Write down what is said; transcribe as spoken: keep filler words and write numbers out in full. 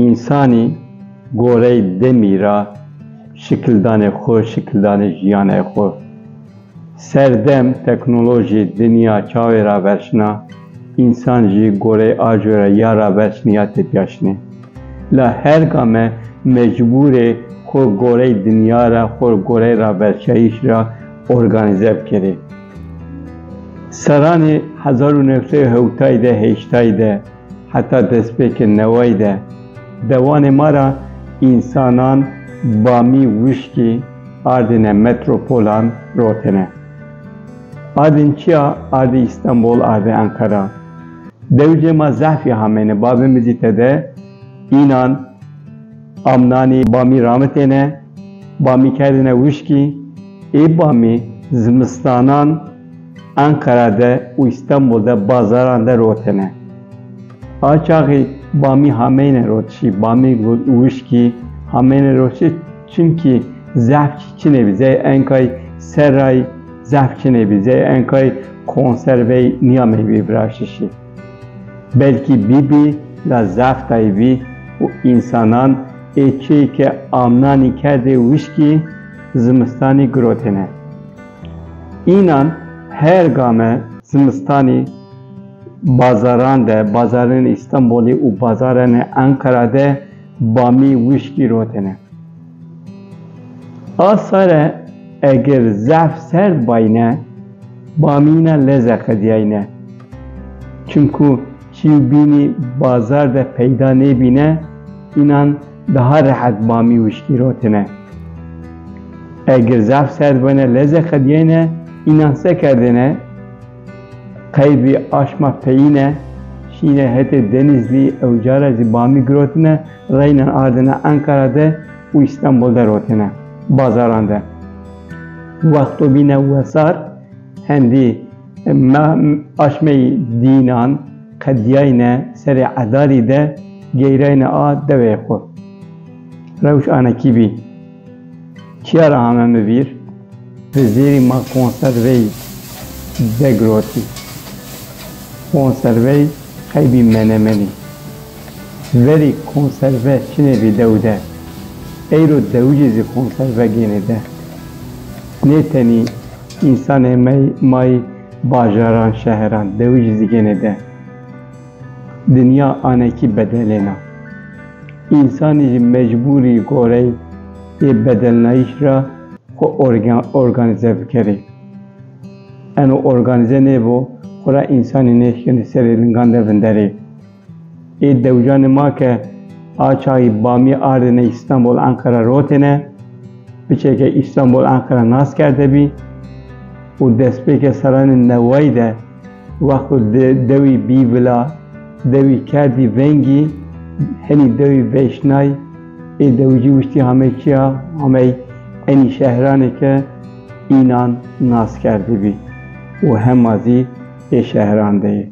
Însanî goreyê demî ra şikildanê xwe, şikildanê jiyanê xwe. Serdem teknolojî dinya çawê raverşina, însan jî goreyê a jû ra ya raverşinî ya têpiya şinê. La her game mecbûrê xwe goreyê dinya ra, xwe goreyê raverşayîş ra organîze bikerê. Serranê hezar û newsed û hewtayî de, hêştayî de, heta destpêkê newayî de dewanê ma ra însanan bamî wişkî ardêne metropolan rotêne. Ardên çiya? Ardê Îstanbul, ardê Enqera. Dewicê ma zehfî hameyne, babê mizîte de înan amnanî bamî ramitêne, bamî kerdêne wişkî, ê bamî zimistanan Enqera de û Îstanbul de bazaran de rotêne. A çaxî bamî hameyne rotişî, bamî wişkî hameyne rotişî, çimkî zehf çinê bî, zey enkay serray zehf çinê bî, zey enkay konservey niyamey bî viraşişî. Belkî bîbî, la zehf tayî bî û însanan ê çiyê ke amnanî kerdê wişkî zimistanî girotêne. Înan her game zimistanî bazaran de, bazarên Îstanbulî û bazarên Enqera de bamî wişkî rotêne. A sare eger zehf serd bayne, bamîna leze qediyayne. Çimku çî û bînî bazar de peyda nêbîne, înan daha rehet bamî wişkî rotêne. Eger zehf serd bayne, leze qediyayne, înan se kerdêne? Qeybî aşma peyîne, şîne hetê Denîzlî, ewca ra zî bamî girotine, reynen ardine Enqera de û Îstanbul de rotine, bazaran de. Wexto bîne wesar, hendî me-, aşmeyî dînan qediyayne serê edarî de geyrayne a dewê xwe. Rewş anekî bî. Çiya re hame min vîr? Vizêrî ma konserveyî de girotî. Konserveyî qeybî menemenî. Verî konserve çinê bî dew de. Eyro dewicî zî konserve gênê de. Nê tenî însanê me, mayî bajaran, şeheran, dewicî zî gênê de. Dinya anekî bedelêna. Însanî jî mecbûrî goreyê bedelnayîş ra xwe orga-, organîze bikerê. Eno organîze nêbo, xwura însanî nêşkenê serê lingan de vinderê. Ê dewicanê ma ke a çaxî bamî ardêne Îstanbul, Enqera rotêne, piçeke Îstanbul, Enqera nas kerdebî û destpêkê serranê newayî de wexto de-, dewî bî vila, dewî kerdî vengî, henî dewî veşnay, ê dewicî wiştî hamey çiya, hamey enî şehranê ke înan nas kerdibî û hema zî ê şehran de yê.